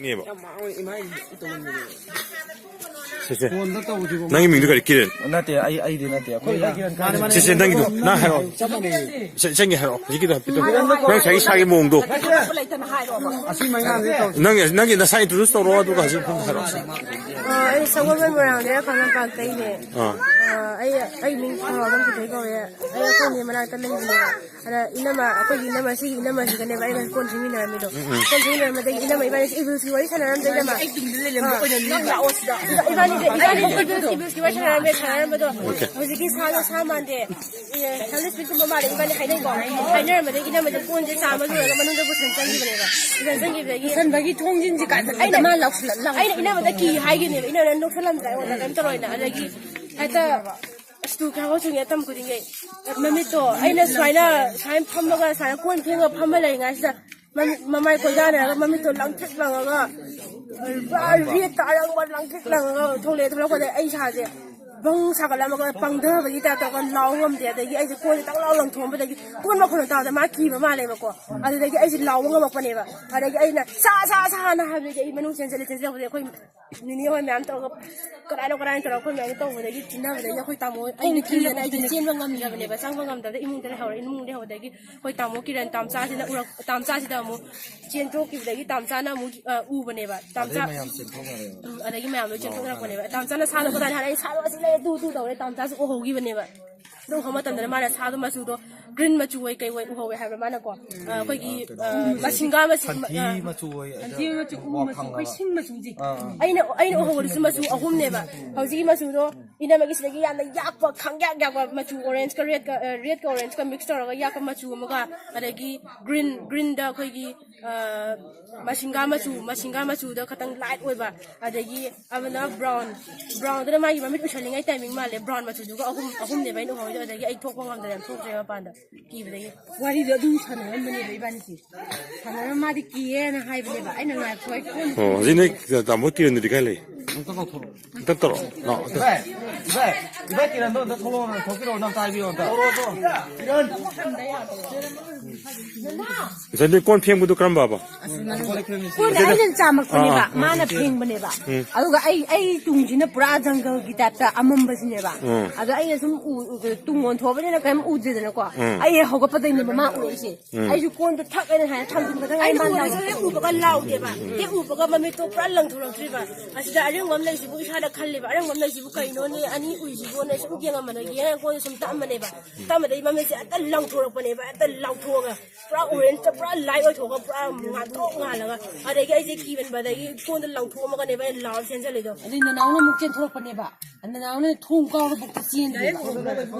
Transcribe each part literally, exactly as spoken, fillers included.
ꯉꯦꯕ꯫ ꯌꯥꯝ ꯃꯥꯡꯉꯦ, ꯏꯃꯥ, ꯏꯇꯣꯝ ꯁꯦ, ꯁꯦ꯫ ꯐꯣꯟꯗ ꯇꯧꯗ꯭ꯔꯤꯕꯣ? ꯅꯪꯒꯤ ꯃꯤꯡꯗꯣ ꯀꯔꯤ? ꯀꯤꯔꯟ? ꯅꯠꯇꯦ, ꯑꯩ, ꯑꯩꯗꯤ ꯅꯠꯇꯦ꯫ ꯑꯩꯈꯣꯏ ꯃꯥꯅꯦ, ꯃꯥꯅꯦ, ꯁꯦ, ꯁꯦ, ꯃꯥꯅꯦ꯫ ꯅꯪꯒꯤꯗꯣ ꯅꯪ ꯍꯥꯏꯔꯛꯑꯣ꯫ ꯆꯞ ꯃꯥꯟꯅꯩꯌꯦ꯫ ꯁꯦ, ꯁꯦ, ꯅꯪꯒꯤ ꯍꯥꯏꯔꯛꯑꯣ꯫ ꯍꯧꯖꯤꯛꯀꯤꯗꯣ ꯍꯥꯏꯐꯦꯠꯇꯪ꯫ ꯅꯪ ꯉꯁꯥꯏꯒꯤ ꯏꯁꯥꯒꯤ ꯃꯑꯣꯡꯗꯣ꯫ ꯑꯁꯤ ꯃꯌꯥꯝꯁꯦ ꯇꯧꯁꯤ꯫ ꯅꯪ, ꯅꯪꯒꯤ ꯅꯁꯥ introduce ꯇꯧꯔꯛꯑꯣ, ꯑꯗꯨꯒ ꯍꯧꯖꯤꯛ ꯃꯐꯝꯗ ꯍꯥꯏꯔꯛꯑꯣ꯫ ꯑ, ꯑꯩ ꯁꯒꯣꯜꯕꯟ ꯃꯣꯏꯔꯥꯡꯗꯩ, ꯈ꯭ꯋꯥꯏꯔꯝꯄꯥꯛꯇꯩꯅꯦ꯫ ꯑꯥ꯫ ꯑ, ꯑꯩ, ꯑꯩ ꯃꯤꯡ ꯊꯧꯔꯥꯕꯝ ꯀꯤꯊꯣꯏ ꯀꯧꯋꯦ꯫ ꯑꯩ ꯑꯩꯈꯣꯏ ꯅꯦ ꯃꯅꯥꯛꯇ ꯂꯩꯕꯅꯦꯕ꯫ ꯑꯗ ꯏꯅꯝꯃ, ꯑꯩꯈꯣꯏꯒꯤ ꯏꯅꯝꯃ, ꯁꯤꯒꯤ ꯏꯅꯝꯃꯁꯤꯒꯅꯦꯕ ꯑꯩꯅ ꯀꯣꯟ ꯐꯦꯡꯃꯤꯟꯅꯔꯝꯃꯤꯗꯣ꯫ ꯎꯝ, ꯎꯝ꯫ ꯀꯣꯟ ꯐꯦꯡꯃꯤꯟꯅꯔꯝꯕꯗꯒꯤ ꯏꯅꯝꯃ ꯏꯕꯥꯅꯤꯁꯦ ꯏꯕꯤꯜꯁꯀꯤ ꯋꯥꯔꯤ ꯁꯥꯟꯅꯔꯝꯗꯣꯏꯅꯦꯕ꯫ ꯑꯩ ꯇꯨꯡꯗ ꯂꯩꯔꯝꯕ ꯑꯥ꯫ ꯑꯣꯏꯅ ꯅꯪ ꯂꯥꯛꯑꯣ ꯁꯤꯗ꯫ ꯑꯗꯨꯒ ꯏꯕꯥꯅꯤꯁꯦ, ꯏꯕꯥꯅꯤꯁꯦ ꯏꯕꯤꯜꯁꯀꯤ, ꯏꯕꯤꯜꯁꯀꯤ ꯋꯥꯔꯤ ꯁꯥꯟꯅꯔꯝꯃꯦ, ꯁꯥꯟꯅꯔꯝꯕꯗꯣ ꯑꯣꯀꯦ꯫ ꯍꯧꯖꯤꯛꯀꯤ ꯁꯥꯗꯣ ꯁꯥ ꯃꯥꯟꯗꯦ꯫ ꯑꯦ, ꯍꯦꯜꯗꯤ ꯁ꯭ꯄꯤꯠꯀꯨꯝꯕ ꯃꯥꯜꯂꯦ ꯏꯕꯥꯅꯤ ꯍꯥꯏꯅꯩꯀꯣ꯫ ꯍꯥꯏꯅꯔꯝꯕꯗꯒꯤ ꯏꯅꯝꯃꯁꯦ ꯀꯣꯟꯁꯦ ꯆꯥꯝꯕ ꯂꯣꯏꯔꯒ ꯃꯅꯨꯡꯗ ꯄꯨꯁꯟ ꯆꯪꯈꯤꯕꯅꯦꯕ꯫ ꯄꯨꯁꯟ ꯆꯪꯈꯤꯕꯗꯒꯤ ꯄꯨꯁꯟꯕꯒꯤ ꯊꯣꯡꯖꯤꯟꯁꯦ ꯀꯥꯏꯗ ꯑꯩꯅ, ꯃꯥ ꯂꯥꯎꯁꯜꯂ-, ꯂꯥꯎꯁꯜꯂ-, ꯑꯩꯅ ꯏꯅꯝꯃꯗ ꯀꯤ ꯍꯥꯏꯒꯤꯅꯦꯕ, ꯏꯅꯝꯃꯅ ꯅꯣꯛꯁꯜꯂꯝꯗ꯭ꯔꯥ ꯑꯩꯉꯣꯟꯗ ꯀꯩꯝ ꯇꯧꯔꯣꯏꯅ꯫ ꯑꯗꯒꯤ ꯍꯦꯛꯇ ꯑꯁ, ꯇꯨ ꯀꯌꯥꯃꯨꯛ ꯆꯨꯝꯉꯦ ꯇꯝ ꯈꯨꯗꯤꯡꯒꯤ꯫ ꯃꯃꯤꯠꯇꯣ ꯑꯩꯅ ꯁꯨꯃꯥꯏꯅ, ꯁꯨꯃꯥꯏꯅ ꯐꯝꯃꯒ, ꯁꯨꯃꯥꯏꯅ ꯀꯣꯟ ꯐꯦꯡꯉꯒ ꯐꯝꯃ ꯂꯩꯔꯤꯉꯥꯏꯁꯤꯗ ꯃꯃꯤꯠ, ꯃꯃꯥꯏ ꯀꯣꯏꯗꯥꯅꯔꯒ ꯃꯃꯤꯠꯇꯣ ꯂꯪꯊ꯭ꯔꯤꯛ ꯂꯪꯉꯒ, ꯄꯨꯔꯥ ꯔꯦꯠꯇ ꯑꯔꯪꯕ ꯂꯪꯊ꯭ꯔꯤꯛ ꯂꯪꯉꯒ ꯊꯣꯛꯂꯛꯑꯦ꯫ ꯊꯣꯛꯂꯛꯄꯗ ꯑꯩ ꯏꯁꯥꯁꯦ ꯕꯪ ꯁꯥꯒꯠꯂꯝꯃꯒ ꯄꯪꯊꯕꯒꯤ ꯇꯥꯏꯞ ꯇꯧꯔꯒ ꯂꯥꯎ ꯉꯝꯗꯦ꯫ ꯑꯗꯒꯤ ꯑꯩꯁꯦ ꯀꯣꯟꯁꯦ ꯇꯛ ꯂꯥꯎ ꯂꯪꯊꯣꯛꯑꯝꯕꯗꯒꯤ ꯀꯣꯟ ꯃꯈꯣꯟꯗꯣ ꯇꯥꯕꯗ ꯃꯥ ꯀꯤꯕ ꯃꯥꯜꯂꯦꯕꯀꯣ꯫ ꯑꯗꯨꯗꯒꯤ ꯑꯩꯁꯦ ꯂꯥꯎꯕ ꯉꯝꯃꯛꯄꯅꯦꯕ꯫ ꯑꯗꯒꯤ ꯑꯩꯅ "ꯁꯥ, ꯁꯥ, ꯁꯥ" ꯍꯥꯏꯅ ꯍꯥꯏꯕꯗꯒꯤ ꯑꯩ ꯃꯅꯨꯡ ꯆꯦꯟꯁꯤꯜꯂꯦ꯫ ꯆꯦꯟꯁꯤꯜꯂꯛꯄꯗꯒꯤ ꯑꯩꯈꯣꯏ ꯅꯤꯅꯦ ꯍꯣꯏ ꯃꯌꯥꯝ ꯇꯧꯔꯒ ꯀꯗꯥꯏꯅꯣ ꯀꯗꯥꯏꯅꯣ ꯇꯧꯔꯒ ꯑꯩꯈꯣꯏ ꯃꯌꯥꯝ ꯇꯧꯕꯗꯒꯤ ꯆꯤꯟꯅꯕꯗꯒꯤ ꯑꯩꯈꯣꯏ ꯇꯥꯃꯣ ꯑꯩꯅ ꯀꯤꯗꯅ ꯑꯩꯗꯤ ꯆꯦꯟꯕ ꯉꯝꯗ꯭ꯔꯕꯅꯦꯕ, ꯆꯪꯕ ꯉꯝꯗ꯭ꯔꯕꯗ ꯏꯃꯨꯡꯗ ꯂꯩꯍꯧꯔꯦ꯫ ꯏꯃꯨꯡꯗ ꯂꯩꯍꯧꯕꯗꯒꯤ ꯑꯩꯈꯣꯏ ꯇꯥꯃꯣ ꯀꯤꯔꯟ ꯇꯥꯝꯆꯥꯁꯤꯅ ꯎꯔꯛ-, ꯇꯥꯝꯆꯥꯁꯤꯗ ꯑꯃꯨꯛ ꯆꯦꯟꯊꯣꯛꯈꯤꯕꯗꯒꯤ ꯇꯥꯝꯆꯥꯅ ꯑꯃꯨꯛ, ꯑ, ꯎꯕꯅꯦꯕ꯫ ꯇꯥꯝꯆꯥ-, ꯑꯗꯩ ꯃꯌꯥꯝ ꯆꯦꯟꯊꯣꯛꯅꯔꯦꯕ꯫ ꯎꯝ, ꯑꯗꯒꯤ ꯃꯌꯥꯝ ꯂꯣꯏ ꯆꯦꯟꯊꯣꯛꯅꯔꯛꯄꯅꯦꯕ꯫ ꯇꯥꯝꯆꯥꯅ ꯁꯥꯗꯣ ꯀꯗꯥꯏꯅ ꯍꯥꯏꯔ ꯑꯩ ꯁꯥꯗꯣ ꯑꯁꯤ ꯂꯩꯔꯦ, ꯇꯨ ꯇꯨ ꯇꯧꯔꯦ꯫ ꯇꯥꯝꯆꯥꯁꯨ ꯎꯍꯧꯈꯤꯕꯅꯦꯕ꯫ ꯑꯗꯨ ꯎꯍꯧ ꯃꯇꯝꯗꯅ ꯃꯥꯅ ꯁꯥꯗꯣ ꯃꯆꯨꯗꯣ green ꯃꯆꯨ ꯑꯣꯏ ꯀꯩ ꯑꯣꯏ ꯎꯍꯧꯋꯦ ꯍꯥꯏꯕ꯭ꯔꯥ ꯃꯥꯅꯀꯣ? ꯑ, ꯑꯩꯈꯣꯏꯒꯤ, ꯑ, ꯃꯁꯤꯡꯒꯥ ꯃꯆꯨ, ꯁꯟꯊꯤ ꯑ, ꯃꯆꯨ ꯑꯣꯏ, ꯑꯗ ꯁꯟꯊꯤ ꯃꯆꯨ, ꯎ ꯋꯥ ꯃꯆꯨ, ꯑꯩꯈꯣꯏ ꯐꯪꯉꯒ꯫ ꯁꯤꯡ ꯃꯆꯨꯁꯦ꯫ ꯑꯥ, ꯑꯥ꯫ ꯑꯩꯅ, ꯑꯩꯅ ꯎꯍꯧꯕꯗꯨꯁꯨ ꯃꯆꯨ ꯑꯍꯨꯝꯅꯦꯕ꯫ ꯍꯧꯖꯤꯛꯀꯤ ꯃꯆꯨꯗꯣ ꯏꯅꯝꯃꯒꯤ ꯁꯤꯗꯒꯤ ꯌꯥꯝꯅ ꯌꯥꯛꯄ, ꯈꯪꯌꯥꯛ ꯌꯥꯛꯄ ꯃꯆꯨ, orange ꯀ red ꯀ, ꯑ, red ꯀ orange ꯀ mix ꯇꯧꯔꯒ ꯌꯥꯛꯄ ꯃꯆꯨ ꯑꯃꯒ, ꯑꯗꯒꯤ green, green ꯗ ꯑꯩꯈꯣꯏꯒꯤ, ꯑ, ꯃꯁꯤꯡꯒꯥ ꯃꯆꯨ, ꯃꯁꯤꯡꯒꯥ ꯃꯆꯨꯗ ꯈꯇꯪ light ꯑꯣꯏꯕ, ꯑꯗꯒꯤ ꯑꯃꯅ brown, brown ꯗꯨꯅ ꯃꯥꯒꯤ ꯃꯃꯤꯠ ꯎꯏꯁꯜꯂꯤꯉꯩ timing ꯃꯥꯜꯂꯦ, brown ꯃꯆꯨꯗꯨꯒ ꯑꯍꯨꯝ, ꯑꯍꯨꯝꯅꯦꯕ ꯑꯩꯅ ꯎꯍꯧꯔꯤꯗꯣ꯫ ꯑꯗꯒꯤ ꯑꯩ ꯊꯣꯛꯄ ꯉꯝꯗꯅ ꯊꯣꯛꯇ꯭ꯔꯦ ꯃꯄꯥꯟꯗ꯫ ꯀꯤꯕꯗꯒꯤ꯫ ꯋꯥꯔꯤꯗꯣ ꯑꯗꯨꯝ ꯁꯥꯟꯅꯔꯝꯕꯅꯦꯕ ꯏꯕꯥꯅꯤꯁꯦ꯫ ꯁꯥꯟꯅꯔꯝ ꯃꯥꯗꯤ ꯀꯤꯌꯦꯅ ꯍꯥꯏꯕꯅꯦꯕ꯫ ꯑꯩꯅ ꯉꯥꯏꯈꯣ, ꯑꯩ ꯀꯣꯟ ꯑꯣ, ꯍꯧꯖꯤꯛ ꯅꯣꯏ ꯇꯥꯃꯣ ꯀꯤꯔꯟꯗꯨꯗꯤ ꯀꯥꯏ ꯂꯩ? ꯑꯝꯇ ꯀꯧꯊꯣꯔꯛꯑꯣ꯫ ꯑꯝꯇ ꯇꯧꯔꯛꯑꯣ, ꯂꯥꯛꯑꯣ, ꯑꯝꯇ꯫ ꯏꯕꯥꯏ, ꯏꯕꯥꯏ꯫ ꯏꯕꯥꯏ ꯀꯤꯔꯟꯗꯣ ꯑꯝꯇ ꯊꯣꯛꯂꯛꯑꯣ, ꯊꯣꯛꯄꯤꯔꯛꯑꯣ, ꯑꯝꯇ ꯍꯥꯏꯕꯤꯌꯣ ꯑꯝꯇ꯫ ꯉꯁꯥꯏ ꯅꯣꯏ ꯀꯣꯟ ꯐꯦꯡꯕꯗꯨ ꯀꯔꯝꯕꯕ? ꯀꯣꯟꯗꯤ ꯑꯩꯅ ꯆꯥꯝꯃꯛꯄꯅꯦꯕ, ꯑꯥ꯫ ꯃꯥꯅ ꯐꯦꯡꯕꯅꯦꯕ꯫ ꯎꯝ꯫ ꯑꯗꯨꯒ ꯑꯩ, ꯑꯩ ꯇꯨꯡꯁꯤꯅ ꯄꯨꯔꯥ ꯖꯪꯒꯜꯒꯤ ꯇꯥꯏꯞꯇ ꯑꯃꯝꯕꯁꯤꯅꯦꯕ꯫ ꯎꯝ꯫ ꯑꯗꯣ ꯑꯩꯅ ꯁꯨꯝ ꯎ-, ꯎ-, ꯇꯨꯡ ꯑꯣꯟꯊꯣꯛꯑꯕꯅꯤꯅ ꯀꯔꯤꯝ ꯎꯗ꯭ꯔꯦꯗꯅꯀꯣ꯫ ꯎꯝ꯫ ꯑꯩ ꯍꯦꯛ ꯍꯧꯒꯠꯄꯗꯩꯅꯦꯕ ꯃꯥ ꯎꯔꯛꯏꯁꯦ꯫ ꯎꯝ꯫ ꯑꯩꯁꯨ ꯀꯣꯟꯗꯣ ꯊꯛ ꯍꯥꯏꯅ ꯍꯥꯏꯅ ꯊꯝꯖꯤꯟꯕꯗ ꯉꯥꯏ ꯑꯩꯅ ꯃꯥ ꯎꯔꯁꯨ ꯂꯥꯎꯔꯛꯑꯦ꯫ ꯍꯦꯛ ꯎꯕꯒ ꯂꯥꯎꯗꯦꯕ꯫ ꯍꯦꯛ ꯎꯕꯒ ꯃꯃꯤꯠꯇꯣ ꯄꯨꯔꯥ ꯂꯪꯊꯣꯔꯛꯇ꯭ꯔꯤꯕ꯫ ꯑꯁꯤꯗ ꯑꯔꯦꯝꯕ ꯑꯃ ꯂꯩꯁꯤꯕꯨ ꯏꯁꯥꯗ ꯈꯜꯂꯦꯕ꯫ ꯑꯔꯦꯝꯕ ꯑꯃ ꯂꯩꯁꯤꯕꯨ ꯀꯩꯅꯣꯅꯦ? ꯑꯅꯤ ꯎꯏꯁꯤꯕꯨꯅ ꯁꯨꯝ ꯌꯦꯡꯉꯝꯕꯗꯒꯤ ꯑꯩꯅ ꯀꯣꯟꯗ ꯁꯨꯝ ꯇꯛꯑꯝꯕꯅꯦꯕ꯫ ꯇꯛꯑꯝꯕꯗꯒꯤ ꯃꯃꯤꯠꯁꯦ ꯍꯦꯛꯇ ꯂꯪꯊꯣꯔꯛꯄꯅꯦꯕ꯫ ꯍꯦꯛꯇ ꯂꯥꯎꯊꯣꯛꯑꯒ ꯄꯨꯔꯥ ꯑꯣꯔꯦꯟꯖꯇ ꯄꯨꯔꯥ ꯂꯥꯏꯠ ꯑꯣꯏꯊꯣꯛꯑꯒ ꯄꯨꯔꯥ ꯉꯥꯟꯇ꯭ꯔꯣꯛ ꯉꯥꯜꯂꯒ꯫ ꯑꯗꯒꯤ ꯑꯩꯁꯦ ꯀꯤꯃꯟꯕꯗꯒꯤ ꯀꯣꯟꯗ ꯂꯪꯊꯣꯛꯑꯝꯃꯒꯅꯦꯕ ꯑꯩꯅ ꯂꯥꯎꯔ ꯆꯦꯟꯁꯤꯜꯂꯤꯗꯣ꯫ ꯑꯗꯩ ꯅꯅꯥꯎꯅ ꯑꯃꯨꯛ ꯆꯦꯟꯊꯣꯔꯛꯄꯅꯦꯕ꯫ ꯅꯅꯥꯎꯅ ꯊꯣꯡ ꯀꯥꯎꯔꯕꯨꯛꯇ ꯆꯦꯟꯗꯦꯕ꯫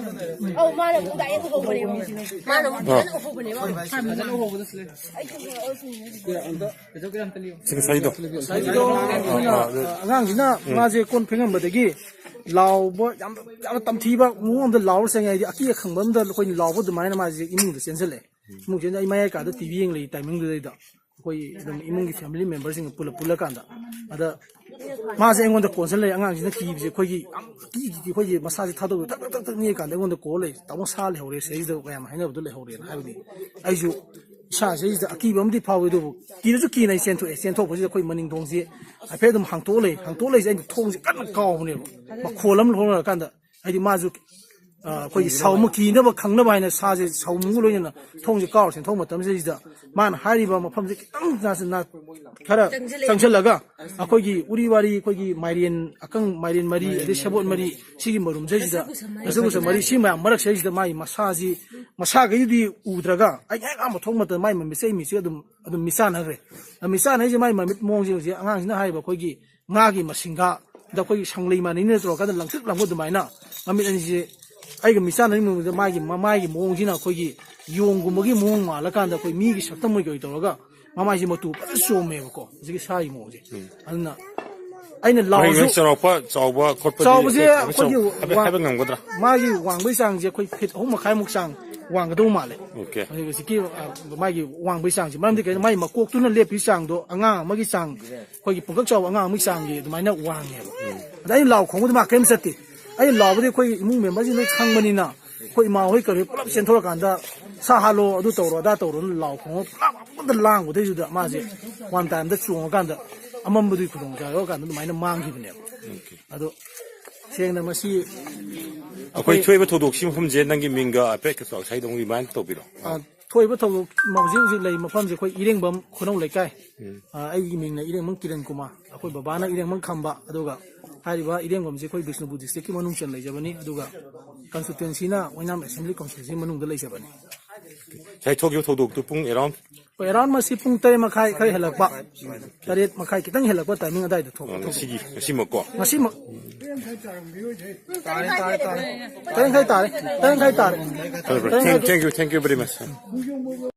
ꯑꯧ, ꯃꯥꯅ ꯑꯃꯨꯛ ꯗꯥꯏꯔꯦꯛ ꯎꯍꯧꯕꯅꯦꯕ꯫ ꯃꯥꯅ ꯑꯃꯨꯛ ꯐꯖꯅ ꯎꯍꯧꯕꯅꯦꯕ꯫ ꯁꯤ ꯉꯁꯥꯏꯗꯣ꯫ ꯉꯁꯥꯏꯒꯤꯗꯣ ꯑꯩꯈꯣꯏꯅ, ꯑꯉꯥꯡꯁꯤꯅ ꯃꯥꯁꯦ ꯀꯣꯟ ꯐꯦꯡꯉꯝꯕꯗꯒꯤ ꯂꯥꯎꯕ ꯌꯥꯝ, ꯌꯥꯝꯅ ꯇꯝꯊꯤꯕ ꯃꯑꯣꯡ ꯑꯃꯗ ꯂꯥꯎꯔ ꯆꯪꯉꯦ꯫ ꯍꯥꯏꯗꯤ ꯑꯀꯤ ꯑꯈꯪꯕ ꯑꯃꯗ ꯑꯩꯈꯣꯏꯅ ꯂꯥꯎꯕ ꯑꯗꯨꯃꯥꯏꯅ ꯃꯥꯁꯦ ꯏꯃꯨꯡꯗ ꯆꯦꯟꯁꯤꯜꯂꯛꯑꯦ꯫ ꯏꯃꯨꯡ ꯆꯦꯟꯁꯤꯜꯂ ꯑꯩ ꯃꯌꯥꯏ ꯀꯥꯗ ꯇꯤ ꯚꯤ ꯌꯦꯡ ꯂꯩ ꯇꯥꯏꯃꯤꯡꯗꯨꯗꯩꯗ ꯑꯩꯈꯣꯏ ꯑꯗꯨꯝ ꯏꯃꯨꯡꯒꯤ ꯐꯦꯃꯤꯂꯤ ꯃꯦꯝꯕꯔꯁꯤꯡꯒ ꯄꯨꯂꯞ ꯄꯨꯜꯂꯀꯥꯟꯗ ꯑꯗ ꯃꯥꯁꯦ ꯑꯩꯉꯣꯟꯗ ꯀꯣꯟꯁꯤꯜ ꯂꯩ꯫ ꯑꯉꯥꯡꯁꯤꯅ ꯀꯤꯕꯁꯦ ꯑꯩꯈꯣꯏꯒꯤ ꯌꯥꯝ ꯀꯤ, ꯀꯤ, ꯀꯤ, ꯑꯩꯈꯣꯏꯒꯤ ꯃꯁꯥꯁꯦ ꯊꯥꯗꯣꯛꯑꯒ ꯇꯛ, ꯇꯛ, ꯇꯛ, ꯇꯛ ꯅꯤꯛꯑꯀꯥꯟꯗ ꯑꯩꯉꯣꯟꯗ ꯀꯣꯜ ꯂꯩ꯫ "ꯇꯥꯃꯣ, ꯁꯥ ꯂꯩꯍꯧꯔꯦ ꯁꯤꯗꯩꯁꯤꯗ" ꯃꯌꯥꯝ ꯍꯥꯏꯅꯕꯗꯣ ꯂꯩꯍꯧꯔꯦꯅ ꯍꯥꯏꯕꯗꯤ ꯑꯩꯁꯨ ꯏꯁꯥꯁꯤꯗꯩꯁꯤꯗ ꯑꯀꯤꯕ ꯑꯃꯗꯤ ꯐꯥꯎꯏ꯫ ꯑꯗꯨꯕꯨ ꯀꯤꯔꯁꯨ ꯀꯤꯅ ꯑꯩ ꯆꯦꯟꯊꯣꯛꯑꯦ꯫ ꯆꯦꯟꯊꯣꯛꯄꯁꯤꯗ ꯑꯩꯈꯣꯏ ꯃꯅꯤꯡ ꯊꯣꯡꯁꯤ ꯍꯥꯏꯐꯦꯠ ꯑꯗꯨꯝ ꯍꯥꯡꯇꯣꯛꯑ ꯂꯩ꯫ ꯍꯥꯡꯇꯣꯛꯑ ꯂꯩꯁꯦ ꯑꯩꯅ ꯊꯣꯡꯁꯦ ꯀꯟꯅ ꯀꯥꯎꯕꯅꯦꯕ꯫ ꯃꯈꯣꯜ ꯑꯃ ꯍꯧꯔꯀꯥꯟꯗ ꯍꯥꯏꯗꯤ ꯃꯥꯁꯨ, ꯑ, ꯑꯩꯈꯣꯏꯒꯤ ꯁꯥꯎ ꯑꯃ ꯀꯤꯅꯕ ꯈꯪꯅꯕ ꯍꯥꯏꯅ ꯁꯥꯁꯦ ꯁꯥꯎꯃꯨꯒ ꯂꯣꯏꯅꯅ ꯊꯣꯡꯁꯦ ꯀꯥꯎꯔ ꯆꯦꯟꯊꯣꯛ ꯃꯇꯝꯁꯤꯗꯩꯁꯤꯗ ꯃꯥꯅ ꯍꯥꯏꯔꯤꯕ ꯃꯐꯝꯁꯦ ꯈꯤꯇꯪ ꯅꯥ-, ꯅꯥ-, ꯈꯔ ꯆꯪꯁꯤꯜꯂꯛꯑꯦ꯫ ꯆꯪꯁꯤꯜꯂꯒ ꯑꯩꯈꯣꯏꯒꯤ ꯎꯔꯤ ꯋꯥꯔꯤ, ꯑꯩꯈꯣꯏꯒꯤ ꯃꯥꯏꯔꯦꯟ ꯑꯀꯪ, ꯃꯥꯏꯔꯦꯟ ꯃꯔꯤ, ꯑꯗꯩ ꯁꯦꯕꯣꯠ ꯃꯔꯤ, ꯁꯤꯒꯤ ꯃꯔꯨꯝꯁꯤꯗꯩꯁꯤꯗ, ꯉꯥꯁꯛ ꯉꯥꯁꯛ ꯃꯔꯤ, ꯁꯤ ꯃꯌꯥꯝ ꯃꯔꯛꯁꯤꯗꯩꯁꯤꯗ ꯃꯥꯒꯤ ꯃꯁꯥꯁꯤ, ꯃꯁꯥꯈꯩꯗꯨꯗꯤ ꯎꯗ꯭ꯔꯒ ꯑꯩꯅ ꯍꯦꯛ ꯑꯍꯥꯟꯕ ꯊꯣꯛꯄ ꯃꯇꯝꯗ ꯃꯥꯒꯤ ꯃꯃꯤꯠꯁꯦ ꯑꯩ ꯃꯤꯠꯁꯦ ꯑꯗꯨꯝ, ꯑꯗꯨꯝ ꯃꯤꯠꯆꯥꯟꯅꯈ꯭ꯔꯦ꯫ ꯑꯗ ꯃꯤꯠꯆꯥꯟꯅꯩꯁꯦ ꯃꯥꯒꯤ ꯃꯃꯤꯠ ꯃꯑꯣꯡꯁꯦ ꯍꯧꯖꯤꯛ ꯑꯉꯥꯡꯁꯤꯅ ꯍꯥꯏꯔꯤꯕ ꯑꯩꯈꯣꯏꯒꯤ ꯉꯥꯒꯤ ꯃꯁꯤꯡꯒꯥꯗ ꯑꯩꯈꯣꯏꯒꯤ ꯁꯪꯂꯩ ꯃꯥꯟꯅꯩꯅ ꯇꯧꯔꯀꯥꯟꯗ ꯂꯪꯇ꯭ꯔꯤꯛ ꯂꯪꯕ ꯑꯗꯨꯃꯥꯏꯅ ꯃꯃꯤꯠ ꯑꯅꯤꯁꯦ ꯑꯩꯒ ꯃꯤꯠꯆꯥꯟꯅꯔꯤ ꯃꯑꯣꯡꯗ ꯃꯥꯒꯤ ꯃꯃꯥꯏꯒꯤ ꯃꯑꯣꯡꯁꯤꯅ ꯑꯩꯈꯣꯏꯒꯤ ꯌꯣꯡꯒꯨꯝꯕꯒꯤ ꯃꯑꯣꯡ ꯃꯥꯜꯂꯀꯥꯟꯗ ꯑꯩꯈꯣꯏ ꯃꯤꯒꯤ ꯁꯛꯇꯝ ꯑꯣꯏ ꯀꯩ ꯇꯧꯔꯒ ꯃꯃꯥꯏꯁꯦ ꯃꯇꯨ ꯐꯖꯅ ꯆꯣꯝꯃꯦꯕꯀꯣ꯫ ꯍꯧꯖꯤꯛꯀꯤ ꯁꯥꯒꯤ ꯃꯑꯣꯡꯁꯦ꯫ ꯎꯝ꯫ ꯑꯗꯨꯅ ꯑꯩꯅ ꯃꯥꯒꯤ ꯂꯥꯎꯔꯁꯨ ꯆꯥꯎꯔꯥꯛꯄ ꯆꯥꯎꯕ ꯈꯣꯠꯄꯗꯤ ꯆꯥꯎꯕꯁꯦ ꯍꯥꯏꯐꯦꯠ ꯑꯩꯈꯣꯏꯒꯤ ꯍꯥꯏꯐꯦꯠ ꯋꯥ-, ꯍꯥꯏꯕ ꯉꯝꯒꯗ꯭ꯔꯥ? ꯃꯥꯒꯤ ꯋꯥꯡꯕꯩ ꯆꯥꯡꯁꯦ ꯑꯩꯈꯣꯏ ꯐꯤꯠ ꯑꯍꯨꯝ ꯃꯈꯥꯏꯃꯨꯛ ꯆꯥꯡ ꯋꯥꯡꯒꯗꯧ ꯃꯥꯜꯂꯦ꯫ ꯑꯣꯀꯦ꯫ ꯑꯗꯨꯒ ꯍꯧꯖꯤꯛꯀꯤ, ꯑ, ꯃꯥꯒꯤ ꯋꯥꯡꯕꯩ ꯆꯥꯡꯁꯦ ꯃꯔꯝꯗꯤ ꯀꯩꯅꯣ ꯃꯥꯒꯤ ꯃꯀꯣꯛꯇꯨꯅ ꯂꯦꯞꯄꯤ ꯆꯥꯡꯗꯣ ꯑꯉꯥꯡ ꯑꯃꯒꯤ ꯆꯥꯡ ꯑꯩꯈꯣꯏꯒꯤ ꯄꯨꯡꯀꯛ ꯆꯥꯎꯕ ꯑꯉꯥꯡ ꯑꯃꯒꯤ ꯆꯥꯡꯒꯤ ꯑꯗꯨꯃꯥꯏꯅ ꯋꯥꯡꯉꯦꯕ꯫ ꯎꯝ꯫ ꯑꯗ ꯑꯩꯅ ꯂꯥꯎ ꯈꯣꯡꯕꯗ ꯃꯥ ꯀꯔꯤꯝ ꯆꯠꯇꯦ꯫ ꯑꯩꯅ ꯂꯥꯎꯕꯗꯤ ꯑꯩꯈꯣꯏ ꯏꯃꯨꯡ ꯃꯦꯝꯕꯔꯁꯤꯡ ꯂꯣꯏ ꯈꯪꯕꯅꯤꯅ, ꯑꯩꯈꯣꯏ ꯏꯃꯥ ꯍꯣꯏ ꯀꯔꯤ ꯄꯨꯂꯞ ꯆꯦꯟꯊꯣꯔꯀꯥꯟꯗ, "ꯁꯥ ꯍꯥꯠꯂꯣ, ꯑꯗꯨ ꯇꯧꯔꯣ, ꯑꯗꯥ ꯇꯧꯔꯣꯅ" ꯂꯥꯎ ꯈꯣꯡꯉ ꯄꯨꯂꯞ ꯑꯃꯗ ꯂꯥꯡꯕꯗꯩꯗꯨꯗ ꯃꯥꯁꯦ ꯋꯥꯟ ꯇꯥꯏꯝꯗ ꯆꯣꯡꯉꯀꯥꯟꯗ ꯑꯃꯝꯕꯗꯨꯒꯤ ꯈꯨꯗꯣꯡꯆꯥꯕ ꯌꯧꯔꯀꯥꯟꯗ ꯑꯗꯨꯃꯥꯏꯅ ꯃꯥꯡꯈꯤꯕꯅꯦꯕ꯫ ꯑꯗꯣ ꯁꯦꯡꯅ ꯃꯁꯤ ꯑꯩꯈꯣꯏ ꯊꯣꯛꯏꯕ ꯊꯧꯗꯣꯛꯁꯤ ꯃꯐꯝꯁꯦ ꯅꯪꯒꯤ ꯃꯤꯡꯒ ꯍꯥꯏꯐꯦꯠ ꯉꯁꯥꯏꯗ ꯑꯃꯨꯛ ꯔꯤꯃꯥꯏꯟ ꯇꯧꯕꯤꯔꯣ꯫ ꯑ, ꯊꯣꯛꯏꯕ ꯊꯧꯗꯣꯛ ꯍꯧꯖꯤꯛ ꯍꯧꯖꯤꯛ ꯂꯩꯔꯤꯕ ꯃꯐꯝꯁꯦ ꯑꯩꯈꯣꯏ ꯏꯔꯦꯡꯕꯝ ꯈꯨꯅꯧ ꯂꯩꯀꯥꯏ꯫ ꯑ, ꯑꯩꯒꯤ ꯃꯤꯡꯅ ꯏꯔꯦꯡꯕꯝ ꯀꯤꯔꯟ ꯀꯨꯃꯥꯔ꯫ ꯑꯩꯈꯣꯏ ꯕꯕꯥꯅ ꯏꯔꯦꯡꯕꯝ ꯈꯝꯕ, ꯑꯗꯨꯒ ꯍꯥꯏꯔꯤꯕ ꯏꯔꯦꯡꯕꯝꯁꯦ ꯑꯩꯈꯣꯏ ꯕꯤꯁꯅꯨꯄꯨꯔ ꯗꯤꯁꯇ꯭ꯔꯤꯛꯀꯤ ꯃꯅꯨꯡ ꯆꯟ ꯂꯩꯖꯕꯅꯤ, ꯑꯗꯨꯒ ꯀꯟꯁꯇꯤꯇ꯭ꯋꯦꯟꯁꯤꯅ ꯑꯣꯏꯅꯥꯝ ꯑꯦꯁꯦꯝꯕ꯭ꯂꯤ ꯀꯟꯁꯇꯤꯇ꯭ꯋꯦꯟꯁꯤ ꯃꯅꯨꯡꯗ ꯂꯩꯖꯕꯅꯤ꯫ ꯉꯁꯥꯏ ꯊꯣꯛꯈꯤꯕ ꯊꯧꯗꯣꯛꯇꯨ ꯄꯨꯡ ꯑꯦꯔꯥꯎꯟ? ꯍꯣꯏ, ꯑꯦꯔꯥꯎꯟ ꯃꯁꯤ ꯄꯨꯡ ꯇꯔꯦꯠ ꯃꯈꯥꯏ ꯈꯔ ꯍꯦꯜꯂꯛꯄ, ꯇꯔꯦꯠ ꯃꯈꯥꯏ ꯈꯤꯇꯪ ꯍꯦꯜꯂꯛꯄ ꯇꯥꯏꯃꯤꯡ ꯑꯗꯥꯏꯗ ꯊꯣꯛꯄ ꯊꯧꯗꯣꯛ꯫ ꯉꯁꯤꯒꯤ, ꯉꯁꯤꯃꯛꯀꯣ? ꯉꯁꯤꯃꯛ꯫ ꯇꯔꯦꯠ ꯃꯈꯥꯏ ꯇꯥꯔꯦ, ꯇꯔꯦꯠ ꯃꯈꯥꯏ ꯇꯥꯔꯦ, ꯇꯔꯦꯠ ꯃꯈꯥꯏ ꯇꯥꯔꯦ꯫ ꯐꯔꯦ, ꯐꯔꯦ꯫ Thank, thank you, thank you very much.